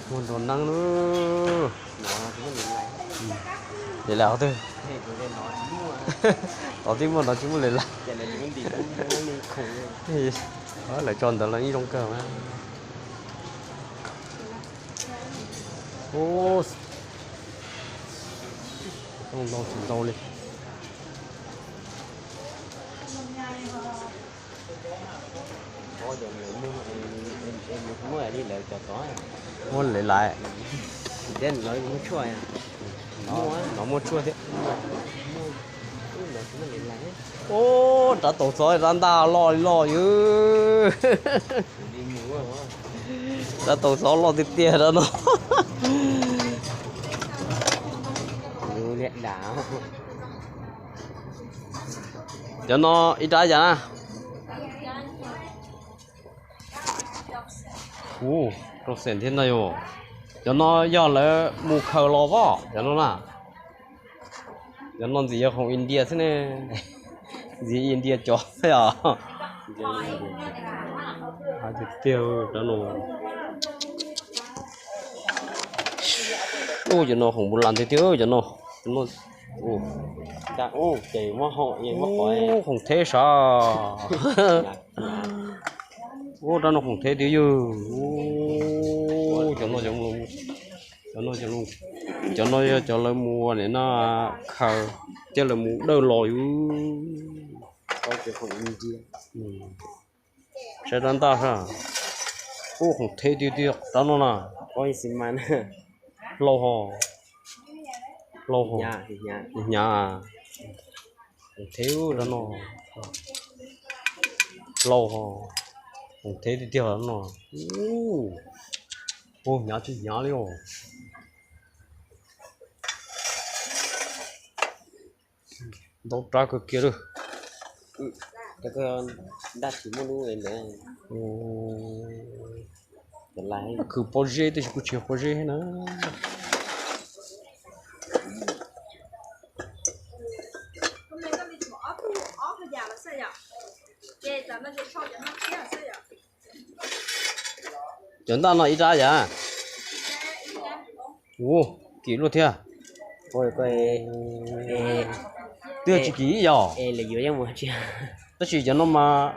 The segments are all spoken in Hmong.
Muaj nrog neeb lub. Li lawm qhov twg? Qhov twb muaj no tsis muaj li lawm. Lawv tso ntawd los yeej zoo kawg mas. Ntau tsis ntau li. Muab lem lais. No muaj tshuaj thiab. Ub, rab taus xov rab ntaj loj li loj yws. Rab taus xov loj tiag tiag rab no. Cov no ib rab yam na. Ub, rau xeem thiab ntag yom. Cov no yog lawv mus khaws los pob cov no na. Cov no ntxim yog khoom India xwb ne. Ntxim India cov yom. Tiag tiag cov no. Ub, cov no khoom npu las tiag tiag cov no. Ub, khoom theb sav. Ub, rab no khoom theb tiag yws. Ub, cov no, cov no yog cov lawv mus ua ni no, khaws thiab lawv mus dawj los yws. Saib rab ntaj saib. Ub, khoom theb tiag tiag rab no na. Hlau ho, hlau ho, hnyav, khoom theb rab no. Hlau ho, khoom theb tiag tiag rab no. Ub, hnyav tsis hnyav li os. Ntau rab kawg kiag lawm. Khwv pob zeb tab sis kuj tsis yog pob zeb na. Cov ntaj no ib rab yam. Ub, kim luaj thiab. Twb tsis kim ib yam. Tab sis cov no mas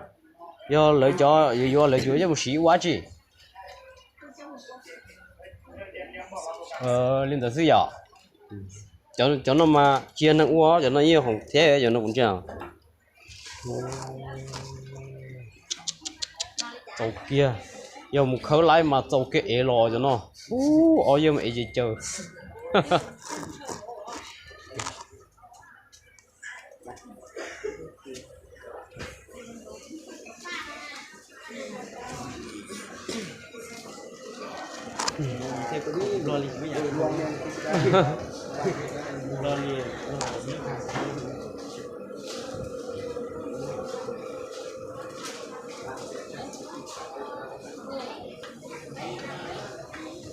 yog lawv cov yuav yuav lawv yuav yeej mus siv ua dab tsi. Li ntawd xwb yom. Cov no mas tsis yog neeg ua, cov no yeej yog khoom thiab cov no kuv ntsia. Txaus kiag, yog mus khawb laib mas txaus kiag ev los cov no. Ub, ob yawg mas ev ces caws.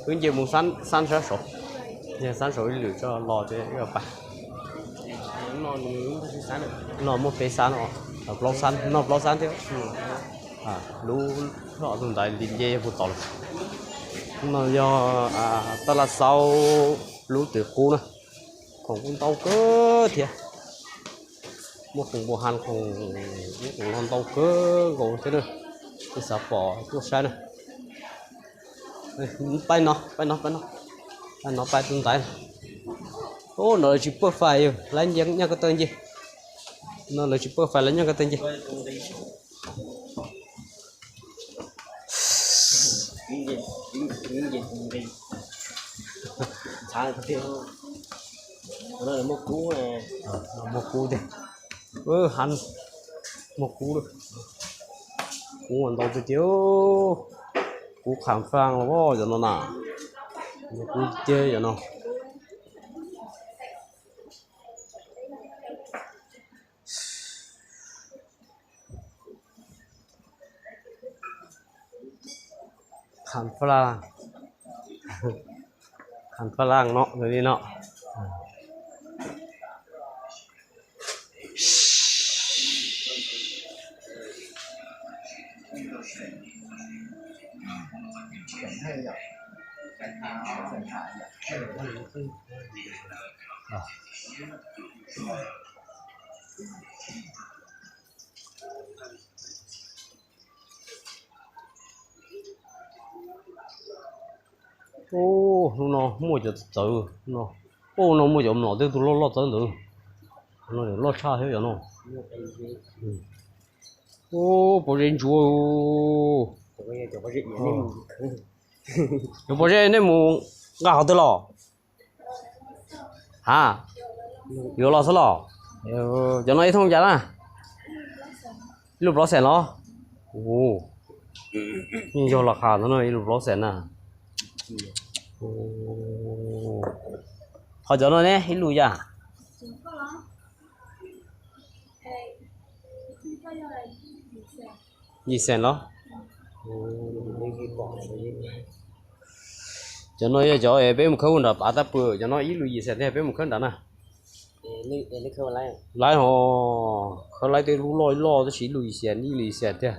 Wb nce mus xab sab saud, xab saud ib lwm tso los ces wb pais. No muaj peb xab no, plaub xab, no plaub xab thiab. Lub, lub tus ntaiv li nce puag tod lawm. No yog tab laj xaub lub twm qub na. Khoom kuj ntau kawg thiab. Muaj khoom npua has, khoom, khoom no ntau kawg nkaus thiab na. Koj xav pom tuaj saib na. Pab no, pab no, pab no, pab no pab tus ntaiv. Ub, no lawv tsis paj fais, lawv nyob ko taw nce. No lawv tsis paj fais, lawv nyob ko taw nce. Muaj kub tiag. Has, muaj kub, kub ntau tiag tiag. Kub kham faj los cov no na. Muaj kub tiag cov no. Kham faj laj, kham faj laj no li no. Ub, hnub no muaj cov txawv no. Ub, no muaj cov mlom tej tus loj loj txawv ntawd. No loj tshaj thiab cov no. Ub, pob zeb ntsuab. Cov pob zeb nej mus nqa qhov twg los? Ha, yuav los xwb los? Cov no ib thooj cas na? Ib lub plaub xees los? Yeej yog los qab ntawd no, ib lub plaub xees na. Qhov cov no ne ib lub yam? Yim xees los? Cov no yog cov peb mus khawb nram pav tab pw, cov no ib lub yim xees thiab, peb mus khawb nram na. Lawv ho khawb lawv tej lub loj loj tab sis ib lub yim xees, ib lub yim xees thiab.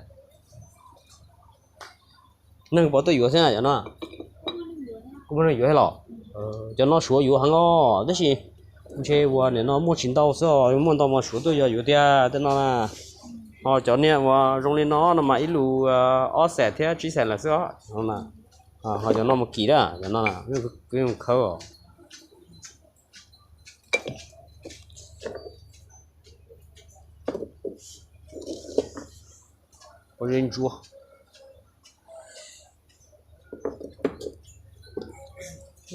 Neeg puas tuaj yuav thiab cov no? Kuj muaj neeg yuav thiab los? Cov no suav yuav heev os, tab sis ntshe uas nim no muaj tsis ntau xwb os, muaj ntau mas suav tuaj yog yuav tiag tej no na. Ho cov niag uas zoo li no no mas ib lub ob xees thiab tsib xees lawm xwb os. Ho cov no mus kim na, cov no na, peb mus khawb os. Pob zeb ntsuab.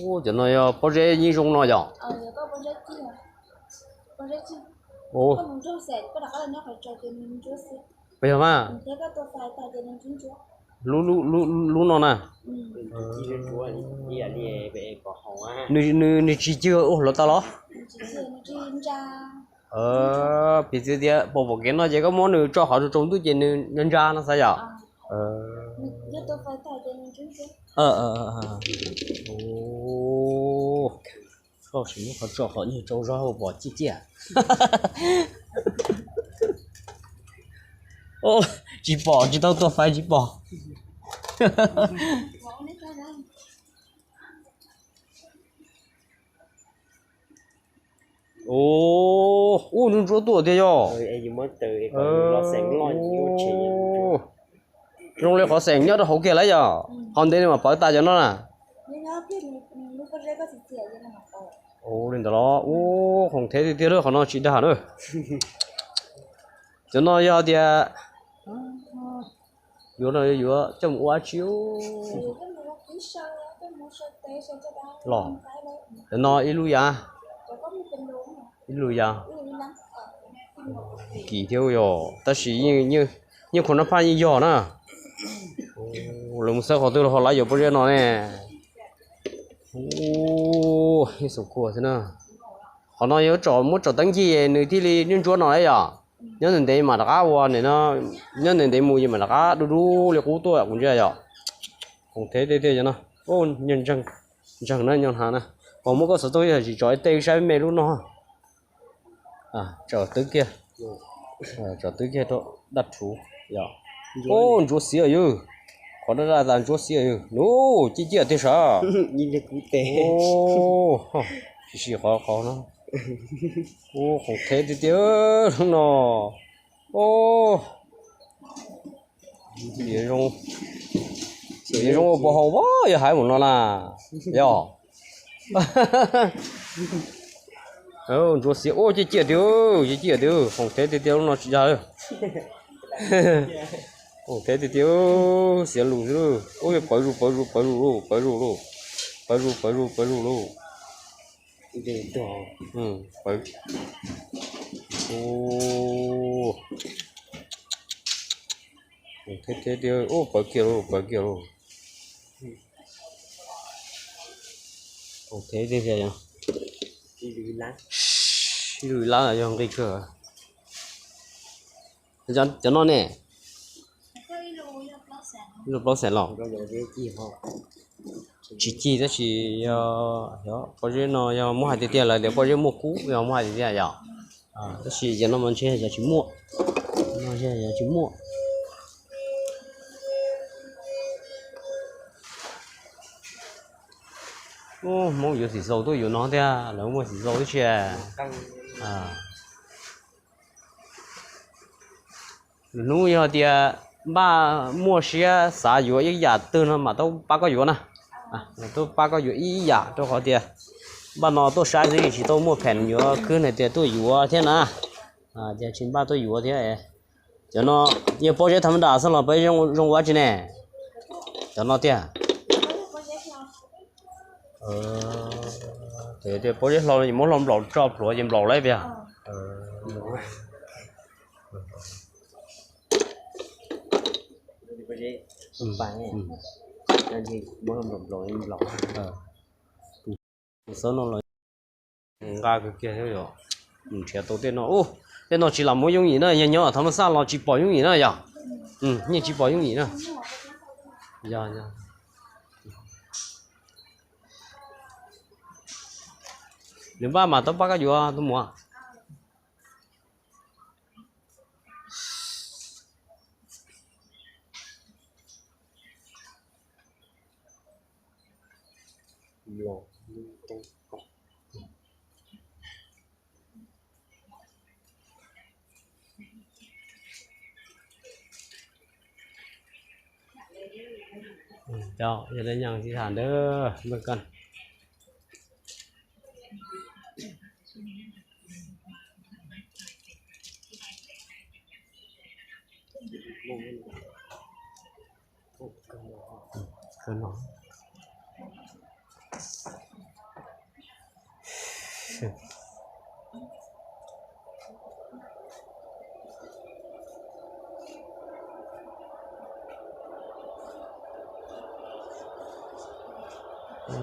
Ub, cov no yog pob zeb yeej zoo no yom? Puas yog mas? Lub no na. Nws tsis cig ua hluav taws los? Piv txwv tias pom pom kev no ces koj muab nws tso qhov tsaus tsaus ntuj ces nws ntsa ntsa no xav yom? Koj sim muab qhov tso qhov nyuag tsaus zog pom ciaj ciaj. Tsis pom, tsis tau tuaj fais tsis pom. Ub, ntsuab ntsuab tuaj tiag yog. Zoo li qhov xeem nyob rau hauv kiag lawm yog. Qhov ntev li mas pawv tas cov no na. Ub, li ntawd los ub, qoom thev tiag tiag lawm, qhov no tsis dag na. Cov no yog tias yuav no yuav coj mus ua dab tsi? Los, cov no ib lub yav, ib lub yav. Kim thiab yog, tab sis yeej khuv nab phaj yeej yog na. Lawv mus xawb qhov twg los ho lawv yuav pob zeb no ne. Ub, yeej xum kua xwb na. Qhov no yuav tsum muab tsom teeb ci nws thiaj li ntsuab ntsuab no yom. Nyob ntev ntev mam rov qab ua, nyob ntev ntev mus ces mam rov qab dub dub li qub tuaj kuv ntsia yom. Qoom thev tiag tiag cov no. Ntseeg na, nyob hnav na. Pom muab koj xov tooj yog tsis tso ib teg saib me lub no. Tsom twb kiag, tsom twb kiag rau dab rhuv yom. Ub, ntsuab xiav yog, qhov daj daj tas ntsuab xiav yog, ub, ciaj ciaj tiag sav. Tsis sim qhov qhov no. Ub, qoom thev tiag tiag no. Ub, zoo, zoo ua pov haum yog hais mus no na. Yog. Ntsuab xiav, ub, ciaj ciaj tiag, ciaj ciaj tiag, qoom thev tiag tiag lub no tsis dag. Qoom thev tiag tiag, xiav lus xwb. Ub, pawv zus, pawv zus, pawv zus lauj, pawv zus lauj. Pawv zus, pawv zus, pawv zus lauj. Ub, pawv kiag lauj, pawv kiag lauj. Ib lub lab yog nqi tshaj. Cov no ne, ib lub plaub xees los? Tsis cig tab sis yog pob zeb no yog muab hais tiag tiag lawv tias pob zeb muaj kub yog muab hais tiag tiag yom. Tab sis cov no mas ntshe yog tsis muaj, no ntshe yog tsis muaj. Hmoob yuav xim xaus tuaj yuav no thiab, lawv muaj xim xaus tib si. Lwm hnub yog tias npaj muaj siab xav yuav ib yam twg no mas tuaj pab koj yuav na. Tuaj pab koj yuav ib yam rau qhov tias npaj no tuaj saib xwb tsis tau muaj pheem yuav khwb hais tias tuaj yuav thiab na. Ces tsis npaj tuaj yuav thiab. Cov no yog pob zeb tham ma das xwb los pob zeb zoo ua tsi ne? Cov no tiag. Ces pob zeb hlo no ces muab hlo nplaum tso plhuav ces nplaum lawm tiag. Xawb no los nqa kawg kiag thiab yom. Nrhiav tau tej no, tej no tsis lam muab yooj yim na, yog nyob tham ma xaj los tsis pom yooj yim na yom. Yeej tsis pom yooj yim na. Yog, yog. Nws npaj mas tuaj pab koj yuav tus muam. Cov yog li nyeem tsis tham ntawd. Yog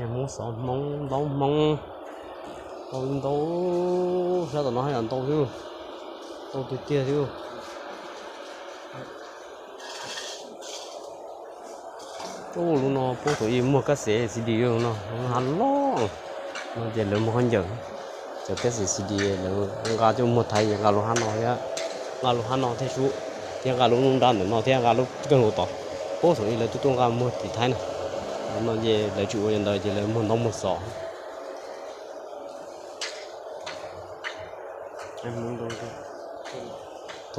Hmoob xov Hmoob, ntaub Hmoob, tau ntau, sab tom no haj yam ntau thiab, ntau tiag tiag thiab. Ub, lub no puag thaum ub muag kab xev C D no, lub hab loj no ces lawv muag khaub ncaws, cov kab xev C D lawv nqa coj muag Thaib ces nqa lub hab no thiab, nqa lub hab no thiab sub, thiab nqa lub nruab nrab ntawm no thiab nqa lub kawg nkaus tod. Puag thaum ub lawv twb tuaj nqa muag tim Thaib na, no ces lawv tsis ua li ntawd ces lawv muag ntaub muag xov. Thaum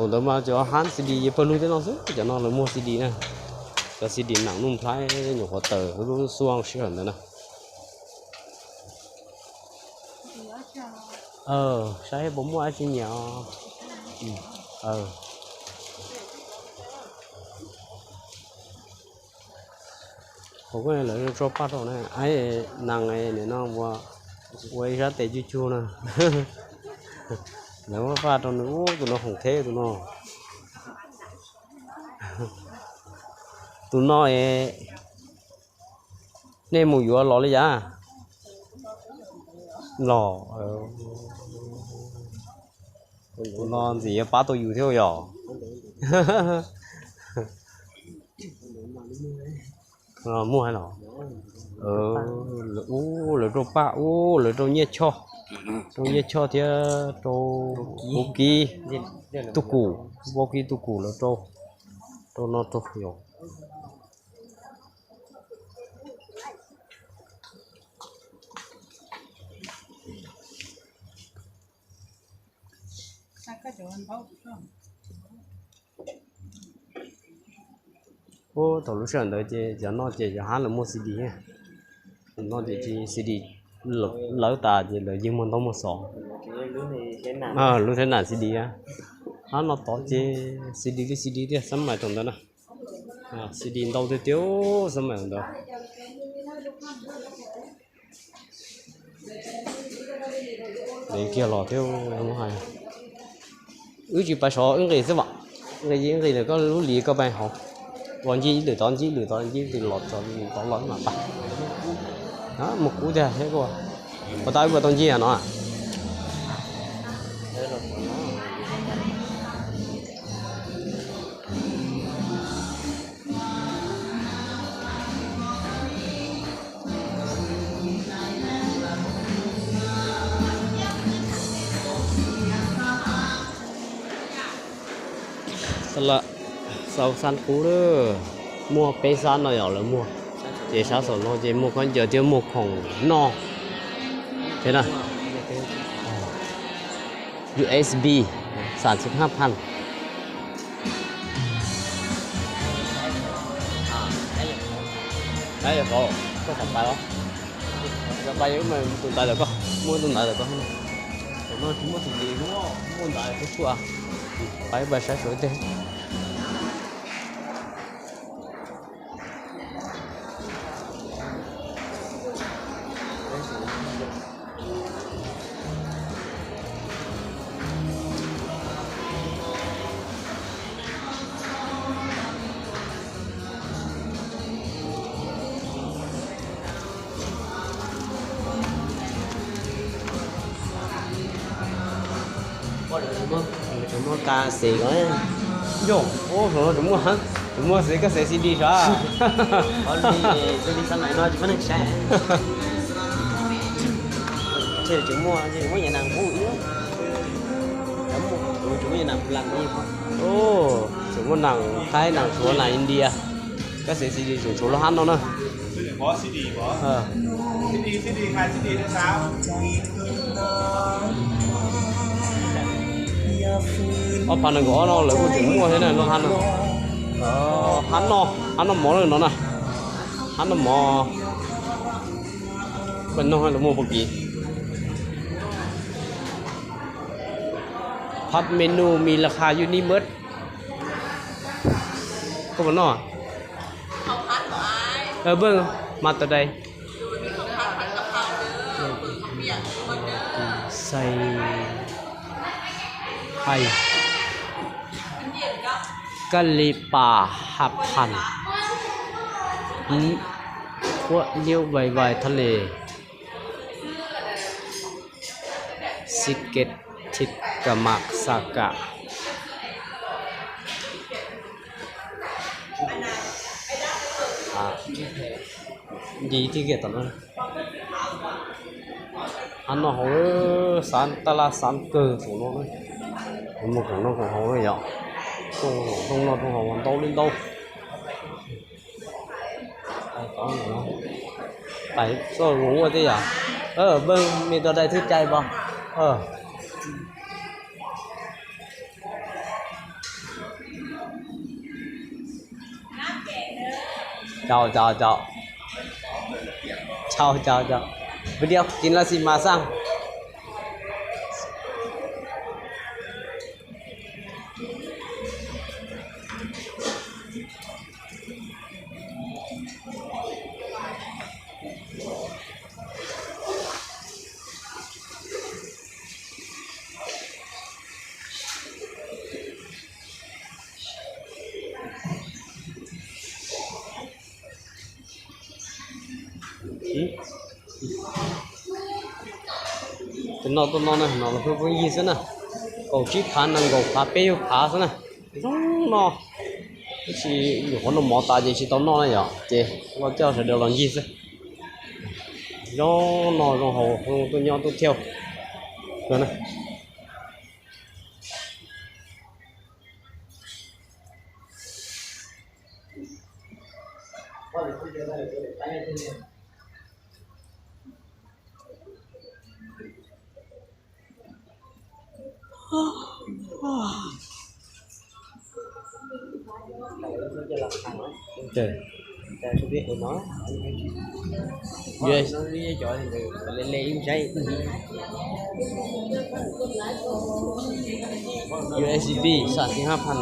ntawd mas cov hab C D ces pawg lug tej no xwb, cov no lawv muag C D na, cov C D nam nuj nplhaib nyuam qhuav tawm lub xuaj sij hawm ntawd na. Saib puas muaj dab tsi nyiam os. Hauv ko lawv tso paj rau na, nees nim no ua ib sab tes cuj cuag na. Lawv muab paj rau nws, ub, tus no hoom theb tus no. Tus no es nej mus yuav los li yam los. Tus no ntxim yuav pab tau yus thiab yom. Muaj hais los? Ub, lawv rau paj, ub, lawv rau nyiaj choj, rau nyiaj choj thiab rau vaub kib, tug kum, vaub kib tug kum lawv rau, rau no rau yom. Ub, thaum lub sij hawm ntawd ces cov no ces cov hab lawv muag C D, no ces tsis C D lawv tas ces lawv yeej muag ntaub muag xov. Lub thiab nam C D, hab no tod ces C D li C D tiag xab mais thaum ntawd na. C D ntau tiag tiag xab mais ntawd. Dev kiag los thiab. Wb tsis pais sov, wb nqis xwb vam. Nqis, nqis lawm koj lub li koj pais hauv. Los ncig ib lwm tod, ncig ib lwm tod, ncig ib lwm los tod, tod los mam pais. Mus kub tiag thiab. Puas tas wb puas tau ncig no? Xab laj, xab, xab qub lawm, muaj peb xab no yom lawv muag. Ces sab saum no ces muaj khaub ncaws thiab muaj khoom noj thiab na. U S B, xam txhiv hab phan. Koj xam pais los? Xam pais mus tus ntawd lawm koj, muaj tus ntawd lawm koj. Tam no tsis muaj tus ntawd, muaj ntawd tsuag tsuag. Pais pais saib saum tej. Tseem muaj kas xev ko, yog, tseem muaj, tseem muaj xev, koj xev C D sav? Tseem muaj, tseem muaj nyias nas npus ib, tseem muaj nyias nas npus las ib. Tseem muaj nas Thaib, nas Suav, nas India. Koj xev C D tseem tshuav lub hab no na. Ob phav nees nkaum ob no lawv kuj tseem muaj thiab na lub hab no. Hab no, hab noj mov no na. Hab noj mov, peb noj lawv muaj pob kis. Phab menu mi la kha yus ni mawb. Koj puas noj? Bej, mas tau dai. Xais, hais, kab li pas hab phan, huab nyuj vais vais thaj les, xis kes thib ka mas xa kam. Nce tib kiag tom no. Hab noj hauv, xav taj laj xav kawg saum no. Muaj khoom noj khoom haus na yom. Rooj noj rooj haus ntau li ntau. Pais txoj ua ua tej yam. Bej, me tau dai thwb cai pab. Chào, chào, chào. Chào, chào, chào. Video chính là gì mà sang? Tus no tuaj no na, no los pheej pheej yig xwb na. Kaum tsib phav, nees nkaum phav, peb caug phav xwb na. Zoo no. Tab sis nyuam qhuav noj mov tas ces tsis tau noj na yom, ces los coj sawv daws los ncig xwb. Zoo no zoo haus, zoo tuaj nyob tuaj thiaj na. U S B xam txhiv hab phan.